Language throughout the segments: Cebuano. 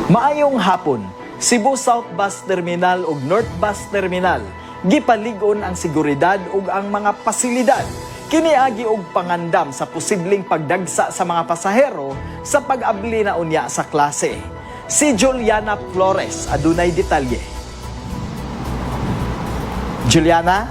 Maayong hapon. Cebu South Bus Terminal ug North Bus Terminal gipalig-on ang seguridad ug ang mga pasilidad. Kiniagi og pangandam sa posibleng pagdagsa sa mga pasahero sa pag-abli na unya sa klase. Si Juliana Flores adunay detalye. Juliana?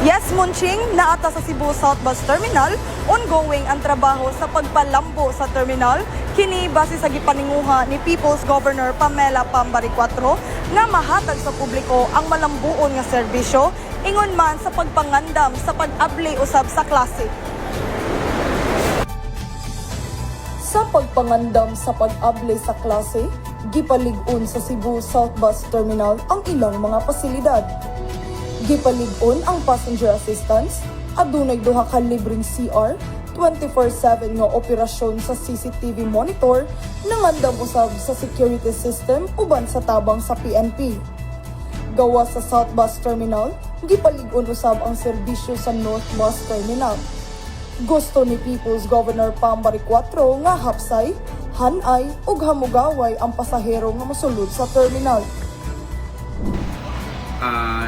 Yes, Munching, naa ta sa Cebu South Bus Terminal, ongoing ang trabaho sa pagpalambo sa terminal. Kini base sa gipaninguha ni People's Governor Pamela Pam Baricuatro nga mahatag sa publiko ang malambuon nga serbisyo ingon man sa pagpangandam sa pag-abli usab sa klase. Sa pagpangandam sa pag-abli sa klase, gipalig-on sa Cebu South Bus Terminal ang ilang mga pasilidad. Gipalig-on ang passenger assistance, adunay duha ka libreng CR, 24/7 nga operasyon sa CCTV monitor, nangandam usab sa security system uban sa tabang sa PNP. Gawas sa South Bus Terminal, gipalig-on usab ang serbisyo sa North Bus Terminal. Gusto ni People's Governor Pam Baricuatro nga hapsay, hanay ug hamugaway ang pasahero nga mosulod sa terminal.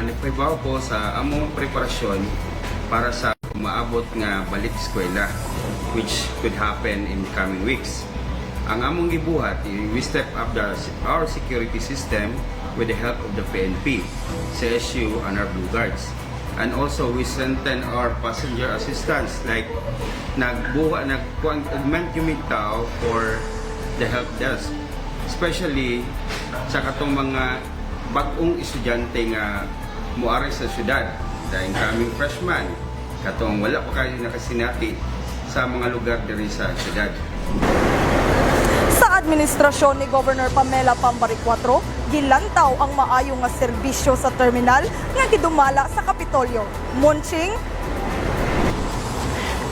Nagpahibaw ko sa among preparasyon para sa umaabot nga balik eskwela, which could happen in coming weeks. Ang among gibuhat, we step up our security system with the help of the PNP, CSU, and our Blue Guards. And also, we strengthen our passenger assistance, like nagbuha, nag-augment yung tao for the help desk. Especially sa katong mga bag-ong estudyante nga muari sa syudad, the incoming freshman, katong wala pa kayo nakasinati sa mga lugar diri sa syudad. Sa administrasyon ni Governor Pamela Pam Baricuatro, gilantaw ang maayo nga serbisyo sa terminal nga gidumala sa Kapitolyo. Monching.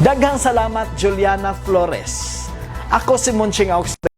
Daghang salamat, Juliana Flores. Ako si Monching Aux.